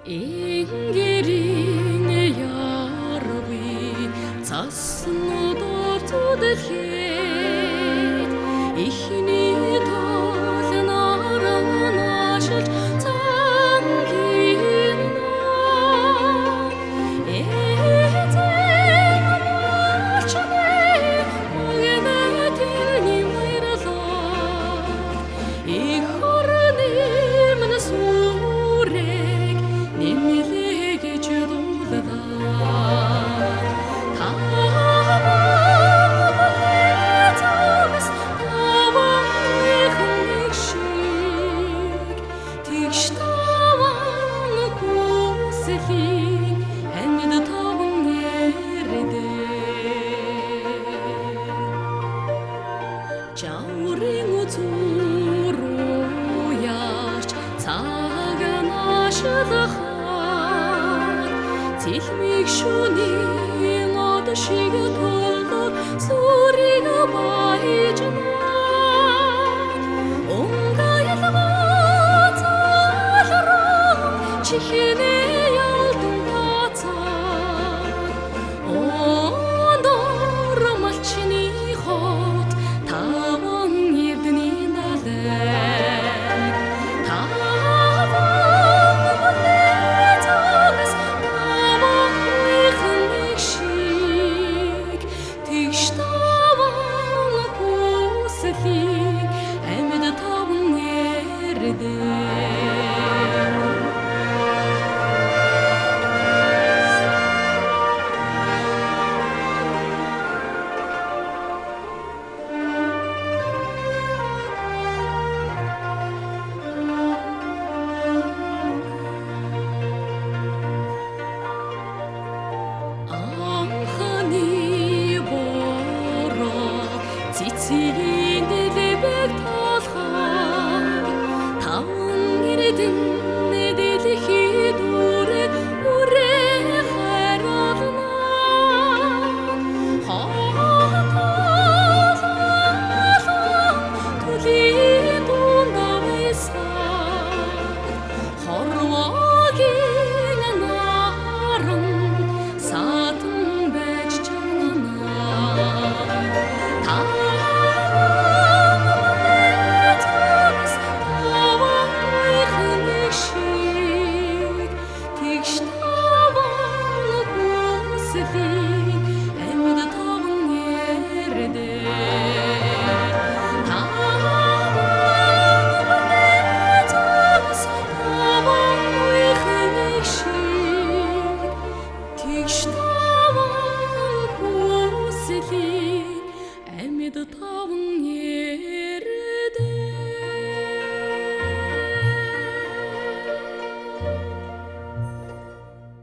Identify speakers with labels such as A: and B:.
A: Ингэрийн ярвын цаснуудаар зүдэлхэд ихний тул наран наашилж цангийн эзэн малчны магнэ тэрний баярлаад их хорны минь сүрэг нэмлэгэж дуулаа. Таван замс таван нэг шиг тэгш таван хүслийн амьд таван нэрдээ. Жаурын үзүүр уяарч цаг наашилахад цэлмэг шөнийн од шиг толгор сүрийг баяжна. Онгойлгоо залран чихнээ.